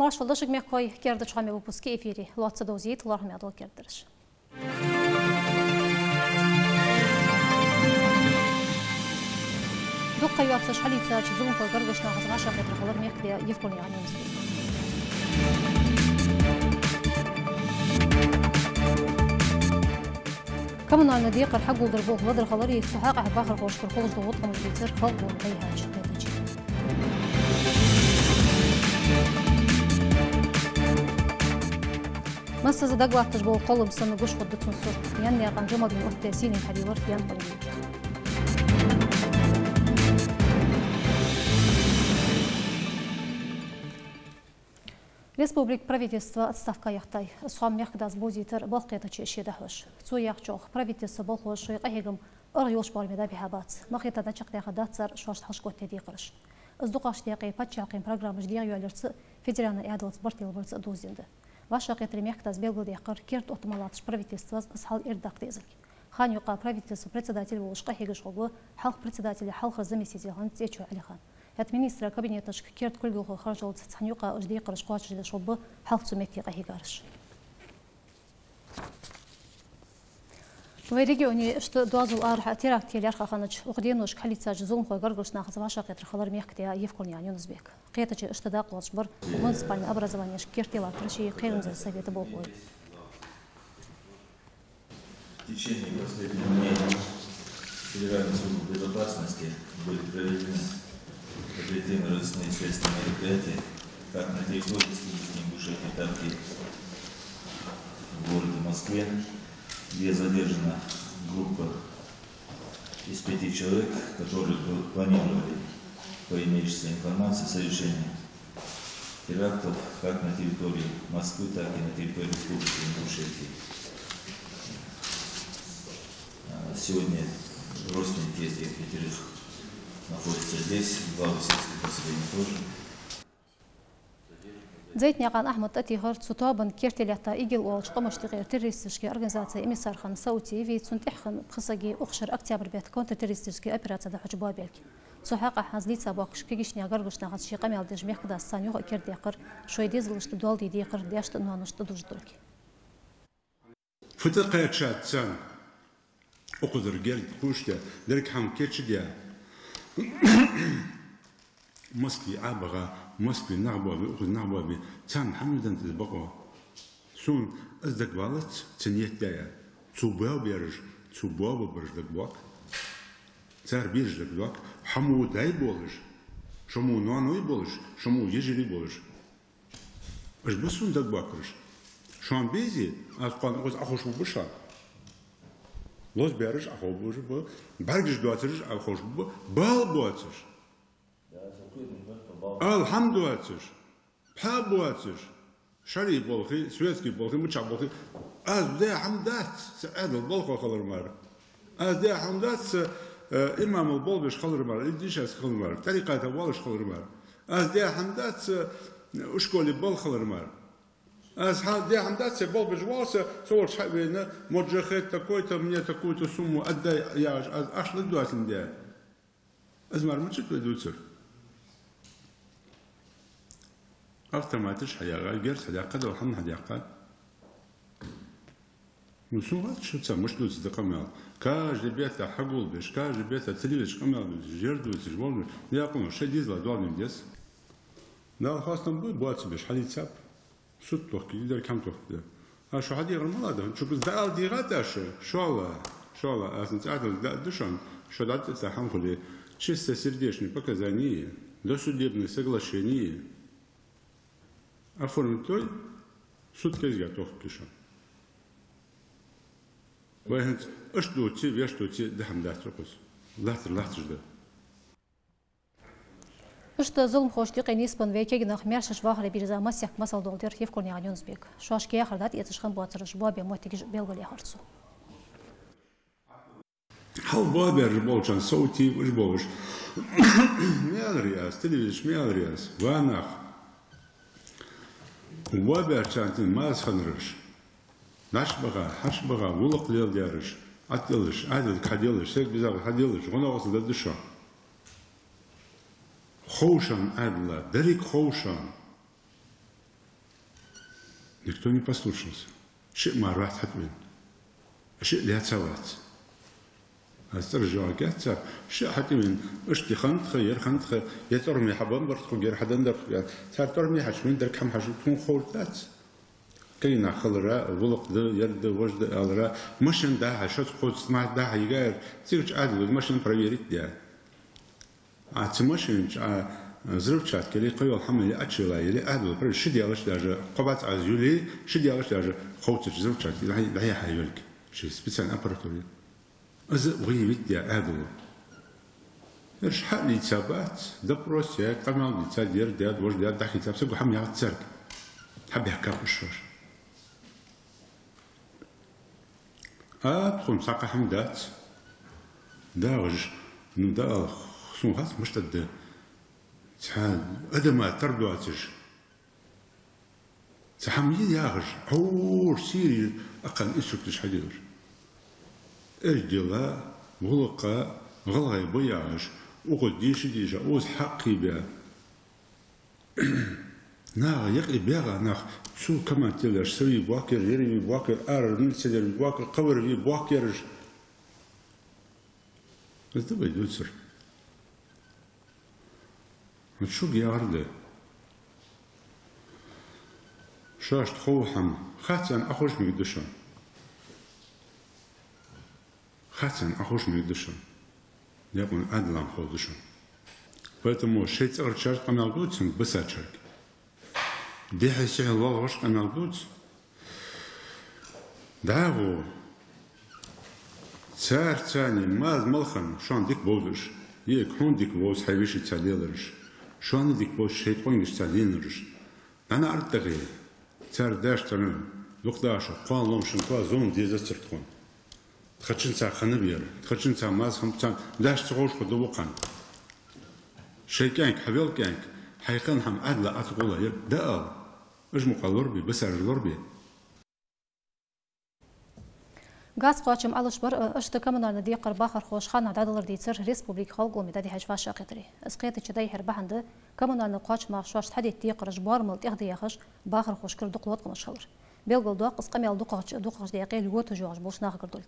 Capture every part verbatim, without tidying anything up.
Маршал да шуга, мехкахой, керда хоамий выпуск я эфире. Лоацца довзийт лоархӀаме дола кердараш. Дукха ха йоацаш хьалийцача зуламхой гаргарча нахаца вӀашагӀкхетар хилар мехкдаь Евкуранаькъан Юнус-Бека. Коммунальни декхар хьагулдар болх ладар хилари, цу хьакъехьа бахархошкара хулаш дола гӀулакхаш дийцар Халкъа Гуллен ДайхьатӀа кхетаче. Массаза дагалатташ бола кхоллам санна гуш хургда цун сурт. Яьннаькъан Джамалдина оттадаь сийнай хьадийлар Яьнкъонгий. Республика Правительства отставка яхийтай. Из хоам мехкдас бовзийтар балха кхетаче ше дӀахьош. Цо яхачох, Правительства болхлоша шоай къахьегам аргӀа йолча боараме дӀабихьабац. Ма хетта, дӀачакхдаьха дац цар шоашта хьалхашка оттадаь декхараш. Из дукхача даькъе паччахьалкхен программаш дегӀайоалаярца, федеральни Ӏаьдалца барт лелабарца а дувзаденна да. ВӀашагӀкхетаре мехкдас белгалдаьккхар керда оттам латтача Правительствас из хьал эрдаккха дезилга. Хана юкъа Правительства председатель волаш къахьегаш хургва хьалха председателя хьалхара заместитель хинна ЦӀечой Ӏалихан. ХӀаьта министрий кабинеташка керда кулгалхой харжалца цхьан юкъа уж декхараш кхоачашдеш хургба хьалха цу метте къахьегараш. Вай регионе иштта доазол арахьа теракт е лаьрхӀа хиннача, укх деношка хьалийцача зуламхой гаргарча нахаца вӀашагӀкхетар хилар мехкдаь Евкуранаькъан Юнус-Бека. Кхетаче иштта дакъа лоацаш бар муниципальни образованешка керттера латтараш а, кхерамзлен совета болхлой. В течение последних дней Федеральной службой безопасности были проведены оперативно-розыскные следственные мероприятия как на территории Республики Ингушетия, так и в городе Москве, где задержана группа из пяти человек, которые пл-, планировали, по имеющейся информации, совершение терактов как на территории Москвы, так и на территории Республики Ингушетия. А, сегодня родственники этих пятерых находятся здесь, главы сельских поселений тоже. Дзейтнаькъан Ахьмад тӀатехар цу тоабан керте латта ИГИЛ оалача къамашта юкъера террористически организаце эмиссар хинна Саутиеви, цунна тӀехьа хинна пхи саги укх шера октябрь бетта контртеррористически операци дӀахьоча боабелга. Цу хьакъехьа злийца боахкаш кагийча наьха гаргарча нахаца ший къамаьл деш мехкдас царна юха а кердадаккхар, шоай дезалашта доал де декхар даьшта а ноаношта а дужаш долга. Фу тӀакхаьчад царна? Укхазара герга кхувш да, деррига хӀама кийчдаь. Москве Ӏобаха, Москве нах боабе, укхаза нах боабе, царна хӀана ма деннад из бокъо? Сона из дагавалац, цу ниет даьр. Цо боабаьраш, цо боабаьраш дагабоаккх. Цар безаш дагадоаккх, хьо мо даь болаш, шо мо ноаной болаш, шо мо йижарий болаш. Уж ба сона дагабоаккхараш. Шоана безе, аз кхоана укхаза Ӏоховшабергба шоана. Лозабаьраш Ӏоховшабергба, бӀаргаш доацараш Ӏоховшабергба, бала боацаш, ала хӀама доацаш, пхьа боацаш, шарӀий болхи, светски болхи, мичахьа болхи. Аз даь хӀама дац са Ӏаьдала болхло хилар мара. Аз даь хӀама дац са, э, имамал болх беш хилар мара, или дийшача хилар мара, тӀарикъата волаш хилар мара. Аз даь хӀама дац са, э, школе болх хилар мара. Аз хьа-, даь хӀама дац са болх беш вола са, со волча хьа а вена, муджахид такой-то, мне такую-то сумму отдай яхаш, аз ахча ладувгӀаталла даь. Из мара мичад вай дувцар? Автоматаш хьаяьгӀа, герз хьадаьккха, дала хӀама хьадаьккха. Ну, сона вац шуца мишта дувцаргда къамаьл. Каждый бетта хьагулбеш, каждый бетта телевизоре къамаьл дувцаш, ер дувцаш, вол дувцаш. Декъала шоай дезала доал де деза. Дала хоастам бой, боацабеш хьалийцаб. Суд тохкий, деррига хӀама тохкий. А шо хьадийгӀар малагӀа да? Шуга из дӀаала дийгӀад шо? ШоллагӀа, шоллагӀа, аз цӀаьхха дӀа а ду шоана, шо дӀатӀатӀа хӀама хуле, чистосердечное показание, досудебное соглашение оформить дой, суд кӀезига тохкий шоана. Вай хӀанз аш дувце, веш дувце, да хӀама дац укхаза. Латтар латташ да. Иштта зуламхошта юкъе нийсбенна вай кагий нах маьршача вахаре бирза массехк масал доаладир Евкуранаькъан Юнус-Бека. Шоашка яхар дӀатӀаэцаш хинна боацараш боабе моттигаш белгалъяьхар цо. Хьалха боабаьраш болчарна, Саутиев, уж болаш, ма аьларий аз, телевизоре ма аьларий аз, ва нах. Боабаьрчарна тӀа маза хиннараш. ДӀачубаха, хьачубаха, гӀулакх леладаьраш, Ӏотиллаш, Ӏаьдалга хьаделаш, саг безагӀа хьаделаш, гӀо-новкъостал дергда шоана. Хов шоана Ӏаьдала, деррига хов шоана. Никто не послушался. Шиъ мара вац хьатӀавена. Шиъ лаьца вац. Аз цӀераш йоагӀаргьяц цар. Шиъ хьатӀавена, иштта хиннад-кх, ер хиннад-кх, е тӀормий хьабенна бар-кх, ер хьаденна дар-кх. Цар тӀормий хьачу, венна дар-кх хӀама хьажа, тхона ховргдац. Кагий нах хилара, гӀулакх да, ер да, вож да аьлара, машен дӀа-хьа, шозза кхоачаш мара дӀа-хьа йигаяр, цигача Ӏаьдало машен проверить даь. А цу машина чу, а, взрывчатка или кхыйола хӀама или Ӏочуйилла или Ӏаьдало проверить, ши даьлча даже, кхо бац аз юлий, ши даьлча даже, ховцача взрывчатка дӀа-, дӀаяхьа йолга. Ши специальни аппаратура. Из выявить даь Ӏаьдало. Ераш хьа а лийца бац, допрос яь, къамаьл дийца, ер даьд, вож даьд, дӀахийца, саго хӀама яхац царга. Хьабаьхкаб уж шоаш. А, тхона цхьаккха хӀама дац. ДагӀаш, ну, да ала, сона хац мишта да. Цхьа адама тара доацаш. Цхьа хӀама йий яхаш, хьор сийрий акхарна инструктораш хьаделар. Эздела, гӀулакха, гӀалгӀай ба яхаш, укхаза деша-деша, укхаза хьакхийбаь. Наха юкъе баьгӀа нах, цу командаш, са вий боккхар, ер вий боккхар, арара милиционер вий боккхар, кхывар вий боккхараш. Из да вай дувцар. Вот шуга яхар да. Шоашта хов хӀама. Хацан Ӏохош мегаргда шоана. Хацан Ӏохош мегаргда шоана. Декъан Ӏаьдала хов да шоана. Поэтому шоай цӀагӀарчарга къамаьл дувца, бисачарга. Дехьа-сехьа лоалахошка къамаьл дувца. ДӀахо. Цар царна маза мел хинна, шоана дика бовзаш. Е хьона дика бовз хьай вешийца лелараш. Шоана дика бовз шоай къонгашца лелараш. ДӀанахьа аргда тӀаккха. Цар даш царна дукха дахаш, кхоана ломашан кхоа зовна дезацар тхона. Тхачунца хиннаб ер, тхачунца маза хиннаб царна, даш ца ховш хургда вокхарна. Шоай кӀаьнк, хьавел кӀаьнк, хьай хинна хӀама Ӏаьдала Ӏатта гӀолла я, да ала. Уж мукъа лорабе, бисараш лорабе. Газ кхоачам Ӏалашбар, иштта коммунальни декхара бахархоша ханнахьа дӀадалар дийцар республика Халкъа Гулламе дӀадихьача вӀашагӀкхетаре. Из кхетача дӀаяхьар бахьан да, коммунальни кхоачамах шоашта хьадетта декхараш боармал тӀехдаьхаш, бахархошкара дукха латкъамаш хилар. Белгалдоаккх, из къамаьл дукхагӀча, дукхагӀча даькъе льготаш йоагӀаш болча нахагара долга.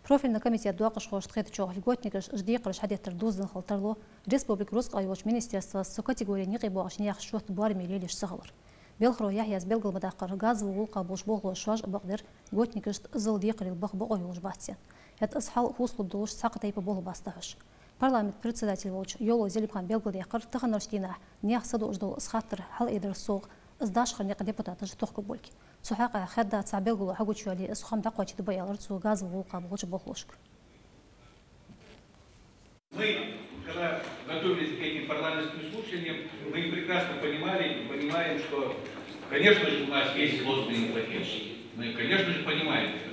Профильни комитета доакъашхошта хетачох, льготникашта уж декхараш хьадеттар дуззаденна хила тарлу республика рузкъа йолча министерствас цу категорен юкъе боагӀача наьха шоатта боарам лелаеш ца хилар. Белхаро Яхьъяс белгал ма даккхара, газово гӀулакха болча болхлоша шоаш а бакъдир, льготникашта иззал декхарийла баха бокъо йолаш бац аьнна. ХӀаьта из хьал хувцалургдолаш цхьаккха тайпа болх бац дӀахьош. Парламента председатель волча Йовлой Зелимхана белгалдаьккхар, таханарча дийнахьа наьха садоӀаш дола из хаттар хьалъайдар совгӀа, из дашхара никъ депутаташа тохкаргболга. Цу хьакъехьа хадда цхьа белгало хьагучаяьле, из хоам дӀакхоачаргба аьлар цо газово гӀулакха болча болхлошка. Мы, когда готовились к этим парламентским слушаниям, мы прекрасно понимали и понимаем, что, конечно же, у нас есть злостные импотенты. Мы, конечно же, понимаем это.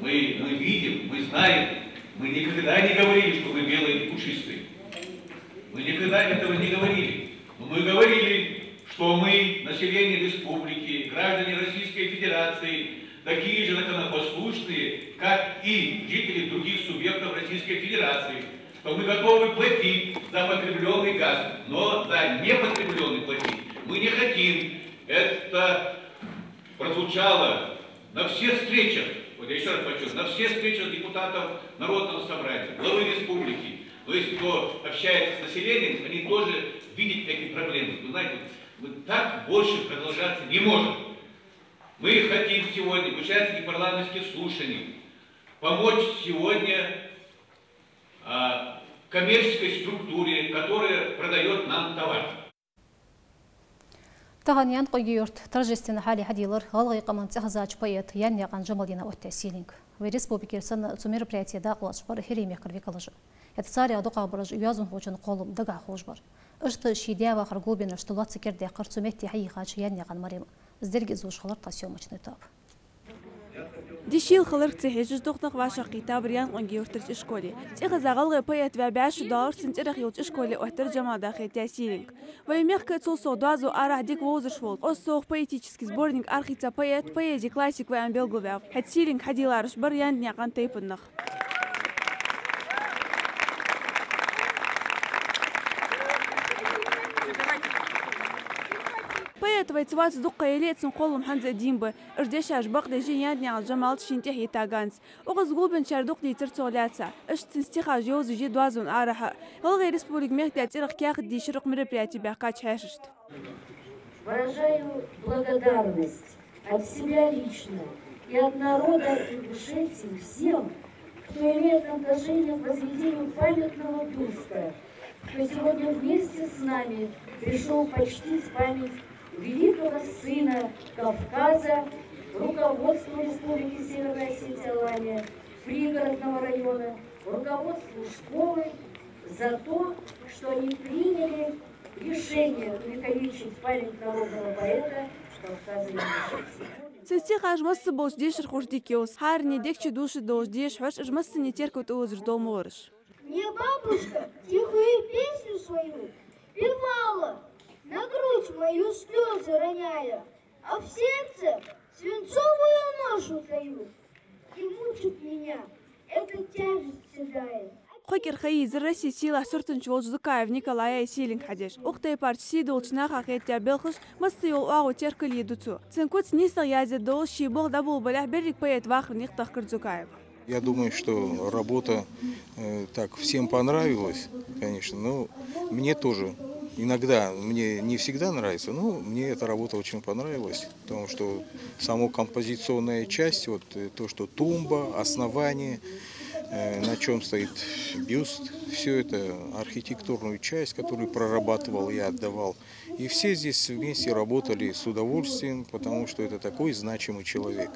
Мы, мы видим, мы знаем, мы никогда не говорили, что мы белые и пушистые. Мы никогда этого не говорили. Но мы говорили, что мы, население республики, граждане Российской Федерации, такие же законопослушные, как и жители других субъектов Российской Федерации, что мы готовы платить за потребленный газ, но за непотребленный платить мы не хотим. Это прозвучало на всех встречах, вот я ещё раз подчеркну, на всех встречах депутатов Народного собрания, главы республики. Но если кто общается с населением, они тоже видят эти проблемы. Вы знаете, вот так больше продолжаться не может. Мы хотим сегодня, участники парламентских слушаний, помочь сегодня, а, коммерческой структуре, которая продаёт нам товар. Тахан Яндкъонгий-Юрта торжественни хьале хьадийллар гӀалгӀай къаман цӀихезача поэта Янднаькъан Джамалдина оттаяь сийленг. Вай республикера санна, цу мероприяте дакъа лоацаш бар ХӀирий мехкара викалаш а. ХӀаьта царех дукхагӀбараш йоазонхочун кхоллам дагахьа ховш бар. Иштта ший даь-вахара гулбеннарашта лоацца кердадехкар цу метте хьайийхача Янднаькъан Марема. Из деррига из лувш хилар тха съёмочни тоаба. Дешийла хиларга ца хьежаш, дукха нах вӀашагӀкхийттабар Яндкъонгий-Юртарча ишколе. ЦӀихеза гӀалгӀай поэт ваь бӀаь шу доагӀаш, цун цӀерах йолча ишколе оттар Джамалда хетаяь сийленг. Вай мехка, цул совгӀа доазон арахьа дика вовзаш вола, укхаза совгӀа поэтически сборник арахийца поэт, поэзен классик ва аьнна белгалваьв. ХӀаьта сийленг хьадийллараш бар Янднаькъан тайпан нах. Поэт вайца вац дукха ха яле а, цун кхоллам хӀанз а дийна ба. Уж дешаш бакъдеш я Янднаькъан Жамалда шийна тӀехьа йита ганз. Укхаза гулбеннараш дукха дийцар цох лаьца. Иштта цун стихаш йовзаш я доазон арахьа а. ГӀалгӀай Республика мехкдаь цӀерах каьхат дийшар укх мероприяте баьхкача хьаьшашта. Выражаю благодарность от себя лично и от народа Ингушетии всем, кто имеет отношение к возведению памятного бюста, кто сегодня вместе с нами пришёл почтить память великого сына Кавказа, руководству Республики Северная Осетия-Алания, Пригородного района, руководству школы за то, что они приняли решение увековечить память народного поэта Кавказа и Ингушетии. Цун стихаш массаболча дешархошта дика йовз. ХӀаране дегча дувцаш долаш деша хьож, уж массане терко тӀаозаш дола мугӀараш. Мне бабушка тихую песню свою певала, на грудь мою слёзы роняя, а в сердце свинцовую ношу таю, и мучит меня эта тяжесть седая. Кхо кӀира ха йийзар Россе сийлахь суртанча волча Зукаев Николая сийлен хьадеш. Укх тайпарча сий долча наха хетаяь белхаш масса йола оагӀув теркал е ду цо. Цун куц нийсагӀа яздаь долаш ший болх дӀаболабалехь, берригаш поэта вахарна юкъе тахкар Зукаева. Я думаю, что работа, э, так всем понравилась, конечно, но мне тоже иногда, мне не всегда нравится, но мне эта работа очень понравилась, потому что сама композиционная часть, вот, э, то, что тумба, основание, э, на чём стоит бюст, всё это архитектурную часть, которую прорабатывал я, отдавал. И все здесь вместе работали с удовольствием, потому что это такой значимый человек.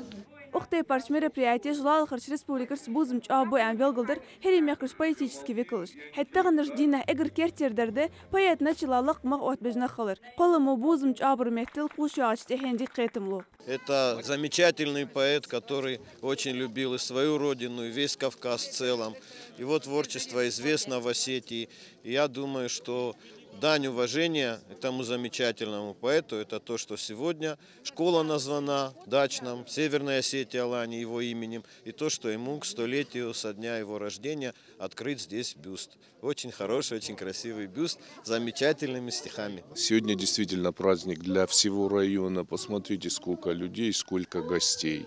Укх тайпарча мероприятеш лоалахарча республикашца бувзам чӀоагӀа ба аьнна белгалдир хӀирий мехкарча политически викалаша. ХӀаьта таханарча дийнахьа эггара керттера дар да поэта начала лакха мах оттабеш нах хилар. Кхоллама бувзам чӀоагӀбара меттала кхувш йоагӀача тӀехьенна дика кхетам лу. Это замечательный поэт, который очень любил и свою родину, и весь Кавказ в целом. Его творчество известно в Осетии. И я думаю, что дань уважения этому замечательному поэту — это то, что сегодня школа названа в Дачном, Северной Осетии-Алании его именем, и то, что ему к столетию со дня его рождения открыт здесь бюст. Очень хороший, очень красивый бюст с замечательными стихами. Сегодня действительно праздник для всего района. Посмотрите, сколько людей, сколько гостей.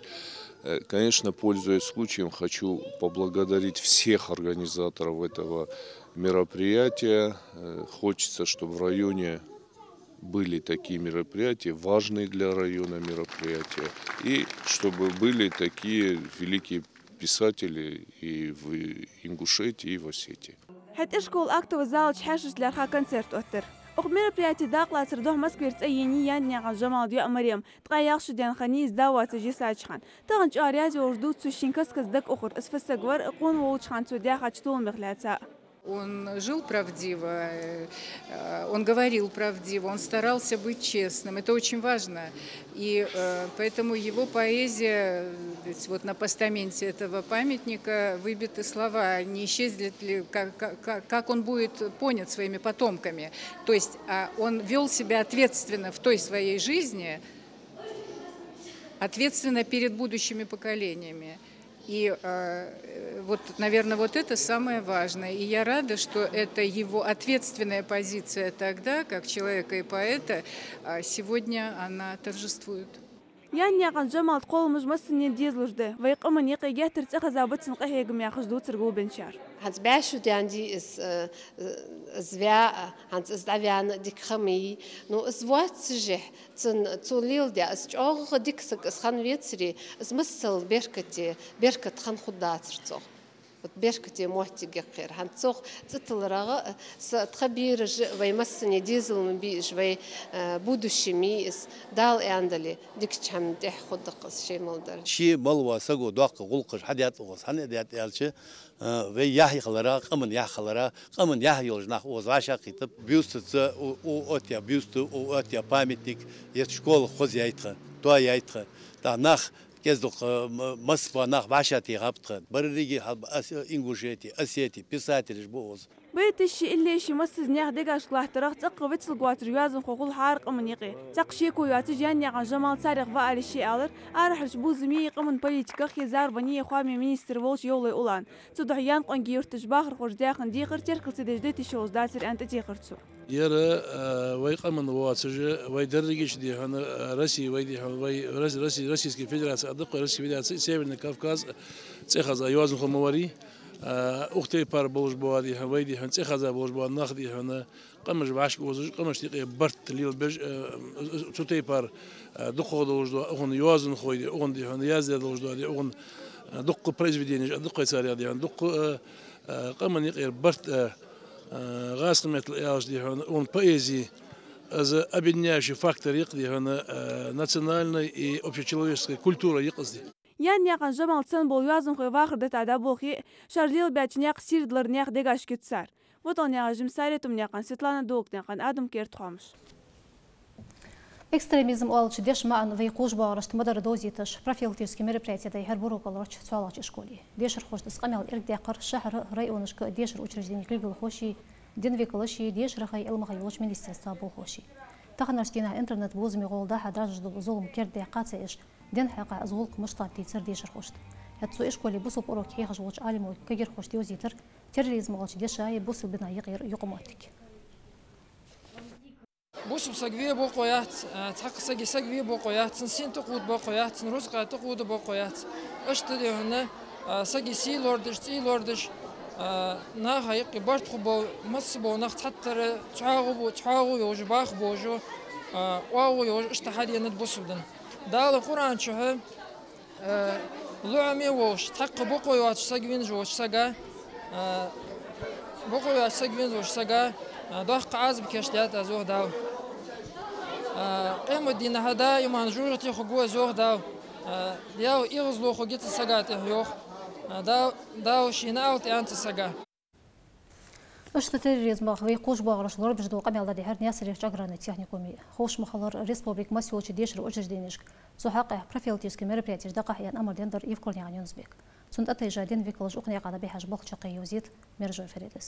Э, конечно, пользуясь случаем, хочу поблагодарить всех организаторов этого мероприятия. Э, хочется, чтобы в районе были такие мероприятия, важные для района мероприятия, и чтобы были такие великие писатели и в Ингушетии, и в Осетии. ХӀаьта ишкола актови зала чу хьаьшашта лаьрхӀа концерт оттар. Укх мероприяте дакъа лацара духьа Москвера цӀа енай Янднаькъан Жамалда йоӀ Марем. Ткъаь ялх шу даьнна хиннай из да воацаш йисача хана. Тахан чӀоагӀа раьза волаш дувц цо шийна каст-каста дагахьар, из фу саг вар, къона волча хана цо даьхача толамех лаьца. Он жил правдиво, э, э, он говорил правдиво, он старался быть честным. Это очень важно. И, э, поэтому его поэзия, э, ведь вот на постаменте этого памятника выбиты слова, не исчезнет ли, как, как, как, как он будет понят своими потомками. То есть, а, он вёл себя ответственно в той своей жизни, ответственно перед будущими поколениями. И, э, вот, наверное, вот это самое важное. И я рада, что это его ответственная позиция тогда, как человека и поэта, а сегодня она торжествует. Янднаькъан Жамалда кхолламаш массанена дезалуш да. Вай къаман юкъе геттара цӀихеза ба цун къахьегам яхаш дувцар гулбеннараш. ХӀанз бӀаь шу даьннадий из, э, э, из ваь, хӀанз из дӀаваьнна дика ха ма йий. Ну, из воаццашехь, цун, цо леладаь, из чӀоагӀа дика саг из хинна вецаре, из массал беркате, беркат хинна хургдацар цох. Вот беркате моттиг я-кх ер. ХӀанз цох цӀиталарагӀа, э, са тха бераш а вай массане дезал ма бий уж, вай, э, будущее ма йий из, Дала аьнна дале, дикача хӀаман тӀехьа хургда-кх из шоай мел дар. Ше мел вола саго доккха гӀулакхаш хьадаьд укхаза, хӀана даьд аьлча, э, вай яхь хилара, къаман яхь хилара, къаман яхь йолаш нах укхаза вӀашагӀкхийтаб. Бюстаца, у, у, оттаяь бюст, у, оттаяь памятник, ер школа хоза яьй тха, тоаяьй тха. ТӀаккха нах кӀезиг-дукха, м-, Москва нах вӀашагӀтехаб тха. Берригаш хьал-, ас-, Ингушети, Осети, писателаш ба укхаза. Вай тиши, иллеши, массаза наьха дегашка латтарах цӀаккха вицлургвоацаш йоазонхо хул хӀара къаман юкъе. Цхьаккха шеко йоацаш Яннаькъан Жамал царех ва аьле ше аьлар, арахьарча бувзамеи къаман политикахи зарбанеи хоамий министр волча Евлой Улана. Цудухьа Янкъонгий-Юрта тӀа бахархоша даьха дехар теркал ца деш дайташ йолаш дацар аьнна тӀатехар цо. Ер, э, вай къаман воацаш, вай дерригача, дий хьона, э, Россе, вай, дий хьона, вай Рос-, Россе-, Российски Федераце а даккха, Российски Федераце, Северный Кавказ, цӀихеза йоазонхо ма варий, э, укх тайпара болаш бола, дий хьона, вай, дий хьона, цӀихеза болаш бола нах, дий хьона, къамаш вӀашка озаш, къамашта юкъе барт лелабеш, э, цу тайпара, э, дукхагӀа долаш дола, укхан йоазонхой, дий, укхан, дий хьона, яздаь долаш дола, дий, укхан, э, дукха произведенеш а да-кх вай царех, дий хьона, дукха, э, э, къаман юкъера барт, э, э, гӀазкхий меттала аьлча, дий хьона, укхан поэзи, из объединяющий фактор я-кх, дий хьона, э, национальной и общечеловеческой культура я-кх из, дий. Яннаькъан Жамал санна бола йоазонхой вахар дӀатӀадоаллаш болхе, шоаш лелабаьча наькъа сийрдалара наьха дегашка ювц цар. МутӀалнаькъан Жимсари, Тумнаькъан Светлана, Долакнаькъан Адам, «Керда хоамаш». Экстремизм оалача деша маӀан вай кхувш боагӀарашта ма дарра довзийташ, профилактически мероприяти дӀайихьар Буро кӀалхарча цхьоалагӀча ишколе. Дешархошта из къамаьл эргадаккхар шахьара, районашка дешара учрежденешка гаргалхоши, дин викалаши, дешарахи Ӏилмахи йолча министерства болхлоши. Таханарча дийнахьа интернет-бувзаме гӀолла дӀа-хьа даржаш дола зулам кердадаьккха ца Ӏеш, дина хьакъехьа из гӀулакх мишта латтадецар дешархошта. ХӀаьта цу ишколе бусалба урок хьехаш волча Ӏалимо кагирхошта довзийтар терроризм оалача дешаи бусалба динай юкъера юкъамоттиг. Бусалба саг ве бокъо яц, а, цхьаккха сага саг ве бокъо яц, цун сина тӀакхувда бокъо яц, цун рузкъа тӀакхувда бокъо яц. Иштта, дий хьона, а, сага сий лорадеш, цӀий лорадеш, а, наха юкъе барт хургбола, масса бола нах цхьатарра цхьоагӀо бу-, цхьоагӀо йолаш, баха болаш, а, оагӀув йолаш, иштта хьаденад бусалба дин. Дала Къуръан чухь, э, лоӀаме волаш, цхьаккха бокъо йоацаш саг венна волча сага, э, бокъо йоацаш саг венна волча сага, э, доккха Ӏазап кийчдаьд аз, йоах Дала. Э, къематдийнахьа даиман жожагӀате хургва из, йоах Дала. Э, Дала эгӀазло хургья цу сага тӀехьа, йоах. Э, Дала, Дала ший наӀалт аьннад цу сага. Иштта терроризмах вай кхувш боагӀараш лорабеш дола къамаьл дӀадихьар Наьсарерча аграрни техникуме. Ховш ма хиллара, республика масса йолча дешара учрежденешка цу хьакъехьа профилактически мероприятеш дӀакхахьа аьнна амар деннадар Евкурнаькъан Юнус-Бека. Цунна тӀатайжа дин викалаш укх наькъа дӀабихьаш болх чаккхе йовзийт Мержой Фарида.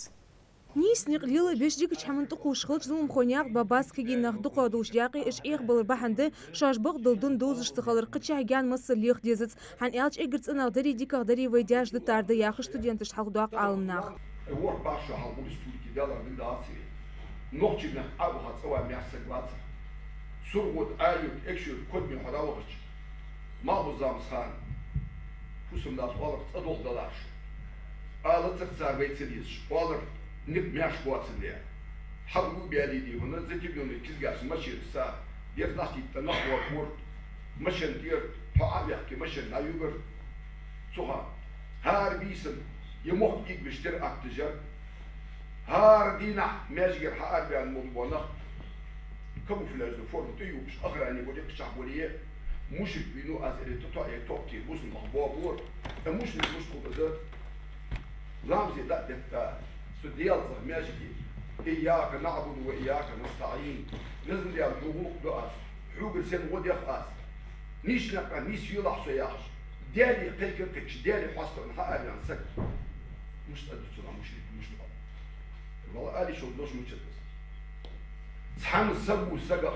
Нийса никъ лелабеш, дикача хӀаман тӀакхувш хилча, зуламхой наькъа ба бац. Кагий нах дукхагӀа долча даькъе уж Ӏехабалара бахьан да шоаш бакъдола дин довзаш ца хилар. Кхычахьа гаьна масал леха дезац, хӀана аьлча эггара цӀенагӀа дари дикагӀа дари вай даьша дитар да, яхаш, студенташта хьалхадоаккх Ӏалам наха. ВорхӀ башха хьалха республике далар дин дацаре. Нохчий мехка Ӏо а ваха цӀавала маьрша саг вацар. Сурхо тӀа Ӏайюрт, Экшюрт, Кодми хьора вахача, Малхбузамсхан, фусам-дас оалар, цӀадолх далараш. Ала цар цар вай ца дезаш, оалар, никъ маьрша боацар ле. Хьал гу бяли дивана, затемнённый кизгаш машин са, дерзаш тӀа нах вор, машин дер, тхо Ӏавехке машин дӀаюгар. Цу хана хӀара бийсан е мохк игвиш тера актажар. ХӀара дийнахьа маьжгар хьаарваьнна мул бонах, камуфляжный форма тӀаювхаш, охранник вари, кхачахь вари, мушрик вийнав аз, эре тото е топти бусалба нах бобур. Э, мушрик мушта хул из? Ламазе дӀа а детта, цу Даьла цӀагӀа маьжге: «إياك نعبد وإياك نستعين». Везан Даьла, хьога гӀулакх ду аз, хьогара сенна гӀо дех аз. Нийсача наькъа нийсвелахь со, яхаш, Даьлага кхайкар кхайкаш, Даьлага хьоастаргда хьаараваьнна саг. Мишта аргда цунах мушрик, мишта оал? Валлахӏи, али шо дош мичад из. Цхьан саго сагах,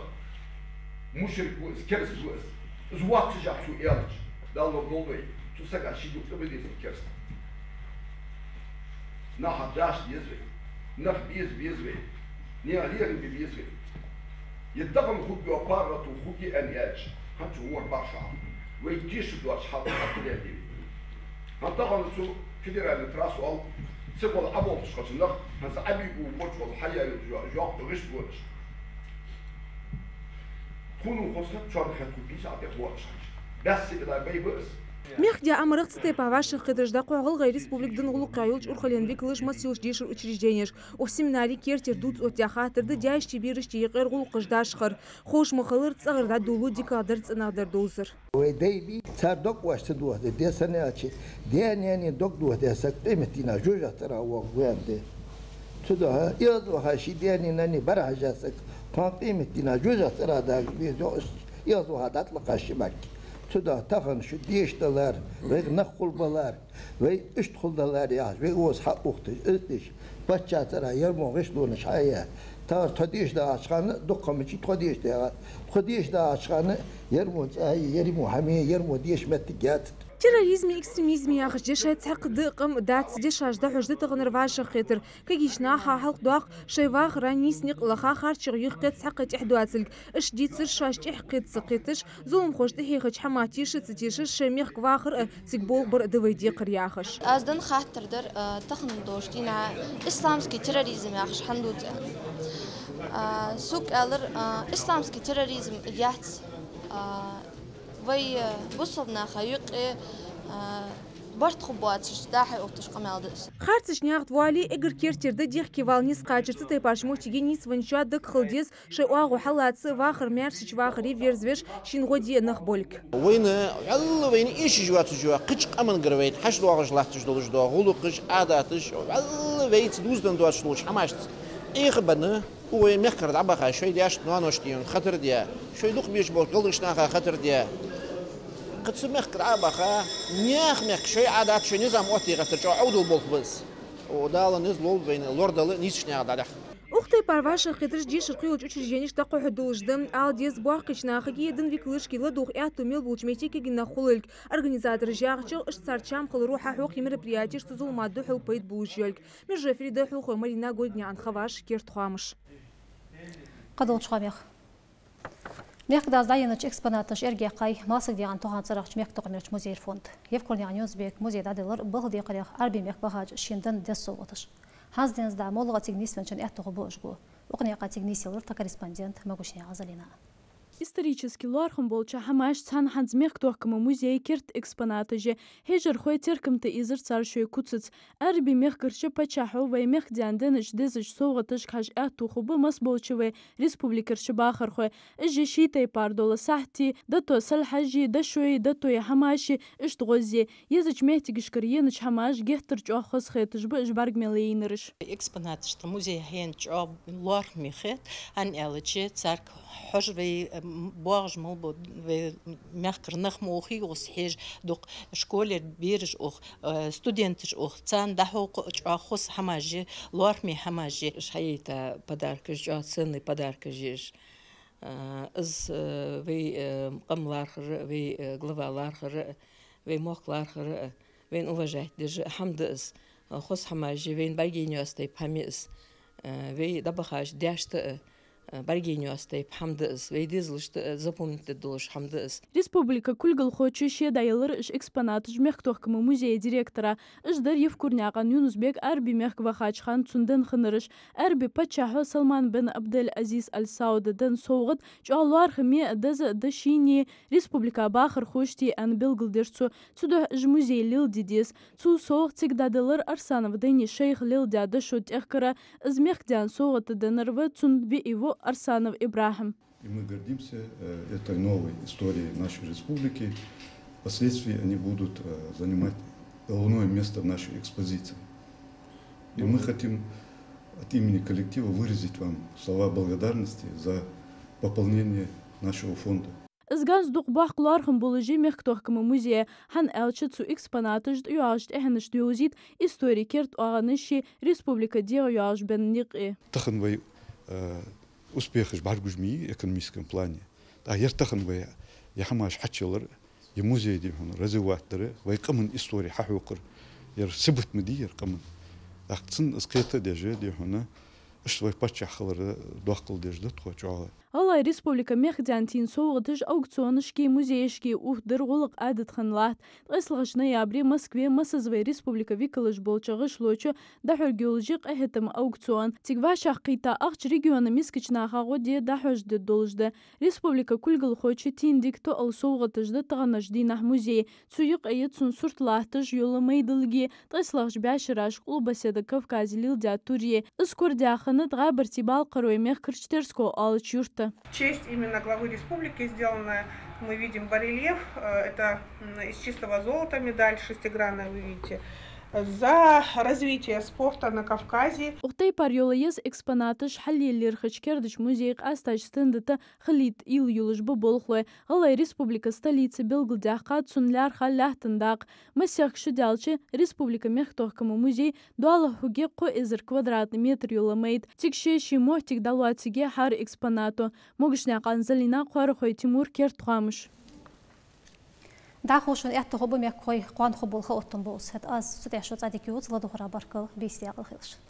мушрик ва из, кераста ва из, из воаццаш цо аьлча, Далла ловдолдой, цу сага ший духьа тӀа ма дезий кераста. Наха даш деза вай, нах беза беза вай, наьха лерхӀам бе беза вай. Е тахан хургйола паргӀато хургья аьнна аьлча, хӀанз цу ворхӀ башха хьалха вай тешаш доацаш хьал хьакхадаьннадий вай. ХӀанз тахан цу федеральни трасса оал, цигара Ӏоболхаш хилча нах, хӀанз Ӏобийга болча вала хьаяь йола жо-, жоккха гӀишло да уж. Тхона хоза хет, чорна хет хургья из, Ӏа тӀехвоалаш хилча. Баьсса ила бай ба из. Мехкдаь амарах цу тайпара вӀашагӀкхетараш дӀакхухь ГӀалгӀай Республика дин гӀулакхах йолча урхален викалаша, масса йолча дешара учрежденешка. Укх семинаре керттера дувца оттаяь хаттар да даьшти берашти юкъера гӀулакхаш дашхар. Ховш ма хиллара, цӀагӀара дӀадоладу дикагӀдар, цӀенагӀдар довзар. Вай дай-бий, цар дог оаш ца дохаде, де санна аьлча, даь-наьна дог дохадаь саг къематдийнахьа жожагӀатен цӀерагӀа воагӀаргва аьнна да. Цудухьа эгӀазваха ший даь-наьна барахьежа саг тхона къематдийнахьа жожагӀатен цӀерагӀа дагаш веза, йоах, эгӀазваха дӀатӀалакха ши бӀарг. Цудухьа тахан шу деша далар, вайх нах хулбалар, вай иштта хулдалар яхаш, вай укхаза хьаухаш, из деш, паччахьа цӀерагӀа ер мо гӀишлонаш хьаяь. Тахар тхо деша дагӀача хана дукха ма чи тхо деша дагӀа. Тхо деша дагӀача хана ер мо цӀи, ер мо хӀама, ер мо деша моттиг яц. Терроризми, экстремизми яхаш дешаш цхьаккха да къам дац, дешаш дӀахьош да таханара вӀашагӀкхетар. Кагийча наха хьалхадоаккх шоай вахара нийса никъ лаха, харцахьа юхакхет цхьаккха тӀехьа доацилга. Иштта дийцар шоаш тӀехьакхета ца кхеташ, зуламхоша тӀахьехача хӀамах теша а ца тешаш, шоай мехка вахар а, цига болх бар а да вай декхар яхаш. Аз даь хаттар дар, а, тахан долча дийнахьа исламский терроризм яхаш хӀана дувц аьнна. А, сога аьлар, а, исламский терроризм яц, а, вай, а, бусалба наха юкъе, а, барт хургбоацаш дӀа-хьа ухаш къамаьл да из. Харцача наьха тӀа вале, эггара керттера да дехке вала низ кхачар. Цу тайпарча моттиге нийсвенначоа дагахьа деза шоай оагӀув хьалаца, вахар маьршача вахаре верзавеш, шийна гӀо де нах болга. Вайна, вӀалла вайна эшаш йоацаш йола, кхыча къамангара вайна хьадоагӀаш латташ долаш дола гӀулакхаш, Ӏадаташ, вӀалла вайца дувзаденна доацаш долча хӀамашца Ӏехабенна, укх вай мехкара дӀабаха, шоай даьшта, ноаношта хатар де, шоай дукха беш болча галгӀашта наха хатар де. Кхы цу мехкара дӀабаха, наьха мехка шоай Ӏадат, шоай низам оттаде гӀертар чӀоагӀа Ӏовдал болх ба из. О, Дала низ лолба вайна лорадала нийсача наьха дӀадахьа. Укх тайпара вӀашагӀкхетараш дешара кхыйолча учрежденешка дӀахьош долаш да. Ала деза, боккхийча нахаги дин векалашкеи ладувгӀа аьттув мел болча метте кагий нах хулилга. Организатораш яхачох, иштта цар чам хиларо хьахьокх е мероприятеш цу зуламах духьал пайда болаш йолга. Мержой Фарида, Хьулхой Марина, Гойгнаькъан Хаваж, «Керда хоамаш». Кхыдолча хоамех. Мехкдас дӀаенача экспонаташта эргаяьккхай Малсагнаькъан Тохан цӀерагӀча мехкатохкамерча музея фонд. Евкурнаькъан Юнус-Бека музей дӀаделар балха декхарех Ӏарбий мехка вахача шийна денна деза совгӀаташ. ХӀанз денз дӀа моллагӀа цига нийсвенначоа аьттув хургба уж гу. Укх наькъа цига нийсъелар тха корреспондент Могушнаькъан Залина. Исторически лоархӀам болча хӀамашца цхьана-хӀанз мехкатохкама музея керда экспонаташ я. Хьежархой теркам тӀаийзар цар шоай куцаца. Ӏарбий мехкарча паччахьо вай мехкдаьна деннача дезача совгӀаташка хьажа аьттув хургба массаболча вай республикарча бахархой. Уж ший тайпара дола сахьти, дото салхьаши, дошои, дотои хӀамаши, иштта гӀозеи. Езача моттигашкара енача хӀамаш геттара чӀоагӀа хоза хеташ ба уж бӀарга мел яйнараш. Экспонаташ тха музее хьаена чӀоагӀа лоархӀаме хет, хӀана аьлча царга хьожаш вай, м, боагӀаш мел бола вай мехкара нах ма ухий, укхаза хьежа дукха школера бераш ух, э, студенташ ух, царна дӀахьокха чӀоагӀа хоза хӀамаш я, лоархӀаме хӀамаш я. Уж хьаяйта подаркаш, чӀоагӀа ценный подаркаш я уж. Э, из, э, вай, э, къам лархӀара, вай, э, глава лархӀара, вай мохк лархӀара, вайна уважать деш хӀама да из. Хоза хӀамаш я, вайна бӀаргаяйна йоаца тайпа хӀама я из. Э, вай дӀабахача даьшта а, э, бӀаргаяйна йоаца тайпа хӀама да из. Вай дезалашта а запомнить де долаш хӀама да из. Республика кулгалхочо ше дӀаелар уж экспонаташ мехкатохкама музея директора. Уж дар Евкурнаькъан Юнус-Бека Ӏарбий мехка вахача хана цунна денна хиннараш. Ӏарбий паччахьо Салман бен Ӏабдел-Ӏазиз Аль Сауда денна совгӀат чӀоагӀа лоархӀаме а, деза а да шийна а, республика бахархошта а аьнна белгалдир цо. Цудухьа уж музее леладе деза. Цул совгӀа цига дӀаделар Арсанов Дени шайх леладаь дошо тӀехкар. Из мехкдаьна совгӀата деннар ва цун виӀий воӀ Арсанов ИбрахӀим. И мы гордимся, э, этой новой историей нашей республики. Впоследствии они будут, э, занимать головное место в нашей экспозиции. И мы хотим от имени коллектива выразить вам слова благодарности за пополнение нашего фонда. Из ганз дукха боккха лоархӀам болаш я мехкатохкама музея, хӀана аьлча цу экспонаташа тӀайоагӀача тӀехьенашта йовзийт истори керда оагӀонаши республика дегӀайоагӀаш бенна никъи. Тахан вай, э, успехаш бӀаргагуш ма йий экономическом плане. ТӀаккха ер тахан вай е хӀамаш хьачуялар, е музей, дий хьона, развивать дар, вай къаман истори хьахьокхар, ер сибат ма дий ер къаман. ТӀаккха цунна из кхета а деш, дий хьона, иштта вай паччахь хилара доаккхал деш да тхо чӀоагӀа. ГӀалгӀай Республика мехкдаьна тайна совгӀаташ аукционашкеи музейшкеи ух дар гӀулакх Ӏадат хинна латт. ТкъестлагӀча ноябре Москве массаза вай республика викалаш болча гӀишлочо дӀахьоргйолаш я къахетама аукцион. Цига вӀашагӀкхийтта ахча региона мискача наха гӀо де дӀахьош де долаш да. Республика кулгалхочо тайна дика тоъал совгӀаташ да таханарча дийнахьа музее. Цу юкъе я цун сурт латташ йола майдилги, ткъестлагӀча бӀаьшерашка Къулбаседа Кавказе леладаь тури. Из корадаьхад гӀабарти балкхарой мехкарча Терско оалача юрта. В честь именно главы республики сделано, мы видим барельеф, э, это, м, из чистого золота медаль шестигранная, вы видите. За развитие спорта на Кавказе. Укх тайпара йола еза экспонаташ хьалъеллархоча кердача музейн къаьстача стенда тӀа хилийта уйла йолаш ба болхлой. ГӀалгӀай Республика столица белгалдаьккхад цунна лаьрхӀа лаьттан дакъа. Масех шу даьлча, республика мехкатохкама музей доалахьа хургья кхо эзар квадратный метр йола майда. Цига ший-ший моттиг дӀалоацаргья хӀара экспонато. Могушканаькъан Залина, Кхоарахой Тимур, «Керда хоамаш». ДӀахо шун аьттув хургба, мехкахой, кхоана хургбола ха оттам ба из. ХӀаьта аз цу тӀа шо цӀадика йоаца, ладувгӀара баркал, бийса даькъала хийла шун.